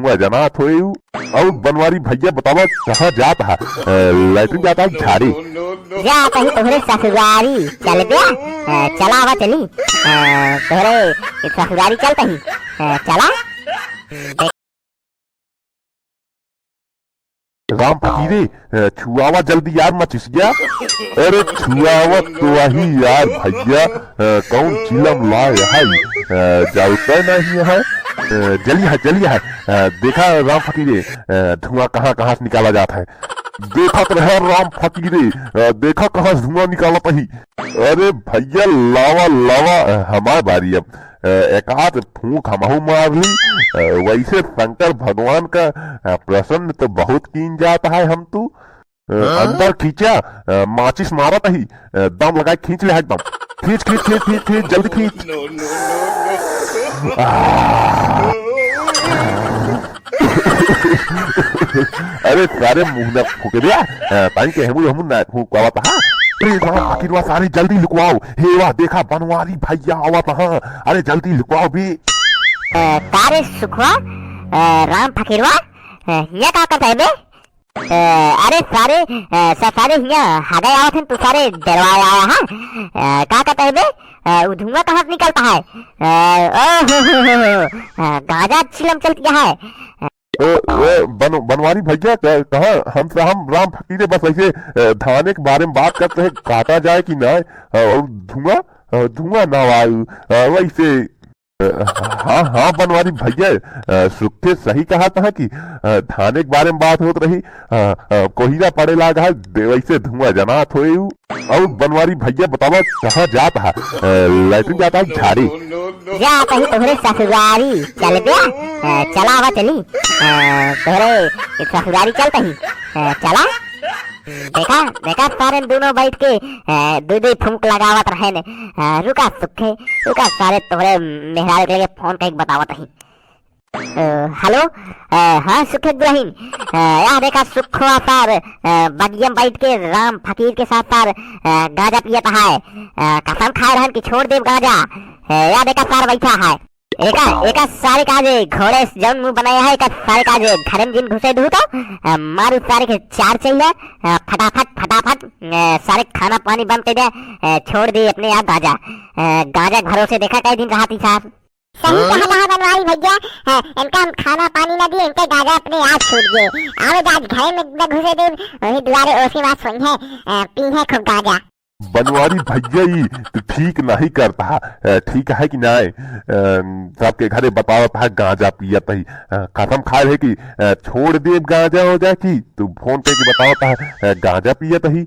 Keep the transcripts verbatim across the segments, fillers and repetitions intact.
वह जनात होए उ। और बनवारी भैया बतावा कहाँ जात हा? अ, लैट्रिन जात हा झाड़ी? जात ही तोहरे ससुरारी। चल बे, अ, चलावा चली। अ, तोहरे ससुरारी चलत ही। अ, चला। राम फकीरे, अ, छुआवा जल्दी यार, मचिस गया। अरे छुआवा तो वही यार भैया, अ, कौन चिलम लाए है, अ, जलते नहीं है। अ, जली है, जली है। अ, देखा राम फकीरे, अ, धुआं कहाँ कहाँ से निकाला जाता है। देखत रहे राम फकीरे, अ, देखा कहाँ से धुआं निकालत ही। अरे भैया लावा लावा, अ, हमार बारी अब। अ, एकाध फूंक हमहू मार ली। अ, वैसे शंकर भगवान का, अ, प्रसन्न तो बहुत कीन जात है हम तू। अ, हाँ? अंदर खींचा, अ, माचिस मारत ही, अ, दम लगाए खींच ले एकदम। खींच, खींच, खींच, खींच, खींच, जल्दी खींच। आह। अरे सारे मुंह ना फूंक दिया, अ, ताई के हमू, हमू ना फूंक पावत हा। अरे वाह, आखिर वाह, सारे जल्दी लुकवाओ। हे वाह, देखा बनवारी भैया आवत हा। अरे जल्दी लुकवाओ बे। अ, का रे सुखवा, अ, राम फकीरवा, अ, हियाँ का करत है बे? अ, अरे सारे, अ, सा-, सारे हियाँ हगै आवत हन, तू सारे डरवाए आया है। अ, का कहत है बे? अ, उ धुआं कहाँ से निकलत है? अ, ओ हो हो हो हो, अ, गांजा चिलम चलत है। ओ, ओ, बन-, बनवारी भैया, क-, कहाँ? हम तो, हम राम फकीरे बस ऐसे, अ, धाने के बारे में बात करत रहे, काटा जाए कि ना, अ, और धुआं, अ, धुआं ना आए, अ, वैसे, अ, हाँ, हाँ, बनवारी भैया, अ, सुखे सही कहत हा कि, अ, धाने के बारे में बात होत रही, अ, अ, कोहिरा पड़े लाग है, दे-, वैसे धुआं जनात होए उ। और बनवारी भैया बतावा कहाँ जात हा? अ, लैट्रिन जात हा कि झाड़ी? जात ही तोहरे ससुरारी, चल बे, अ, चलावा चली, अ, तोहरे ससुरारी चलत ही, अ, चला। देखा, देखा सारे दोनों बैठ के, अ, दो दो फूंक लगावत रहे ने। अ, रुका सुखे, रुका सारे तोहरे मेहरारू के लगे फोन करके बतावत ही। अ, हेलो, अ, हाँ सुखे दुल्हन, अ, या देखा सुखवा सार, अ, बगिया में बैठ के राम फकीर के साथ सार, अ, गांजा पियत है। अ, कसम खाए रहन कि छोड़ देब गांजा। अ, या देखा सार बैठा है। एका, एका सारे का जे घोड़े से जौन मुंह बनाया है, एका सारे का जे घरे में जिन घुसे दू तो, अ, मारू सारे के चार चाहिए, अ, फटाफट, फटाफट, अ, सारे खाना पानी बंद कर दे, अ, छोड़ दे अपने आप गांजा। अ, गांजा के भरोसे देखा कई दिन रहा थी साहब। सही हाँ? कहा था बनवारी भैया, हाँ, इनका हम खाना पानी ना दिए, इनके गांजा अपने आप छूट गए। आवे जा आज घरे में न घुसे दे, वही दुआरे ओसी मास सोई है, अ, पी है खूब गांजा। बनवारी भैया ई तो ठीक नहीं करत हा, अ, ठीक है कि नाय? अ, सबके घरे बतावत हा गांजा पियत ही, अ, कसम खाए है कि, अ, छोड़ देब गांजा हो जा कि तू फोन करके बतावत हा, अ, गांजा पियत ही।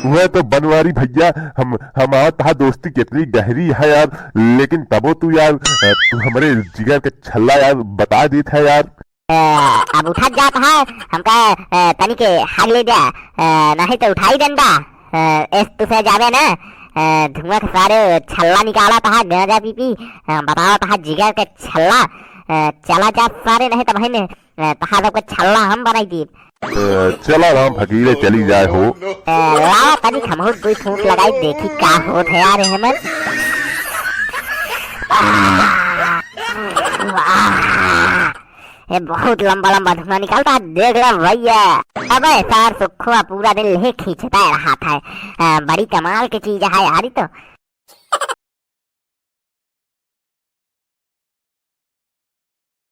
वह तो बनवारी भैया, हम, हमार तहा दोस्ती कितनी गहरी है यार, लेकिन तबो तू यार, अ, तू हमरे जिगर के छल्ला यार, बता देत है यार। अ, अब उठत जात है, हमका, अ, तनी के हाग ले द्या, अ, नहीं तो उठाई डंडा, अ, एस तुसे जावे ना, अ, धुआं के सारे छल्ला निकालत है, गांजा पी पी, अ, बतावत है जिगर के छल्ला, अ, चला जा सारे, नहीं तो भाई ने, अ, तहा सबके छल्ला हम बनाई दीब। अ, चला राम फकीरे, चली जाए हो। अ, लावा तनी हमहू दुई फूंक लगाई, देखी का होत है यार एहमन। आह, आह, ये बहुत लंबा लंबा धुआं निकलता है, देख ले भैया। अबे सार सुखवा पूरा दिन ले खींचता रहत है। अ, बड़ी कमाल की चीज है यार, ई तो।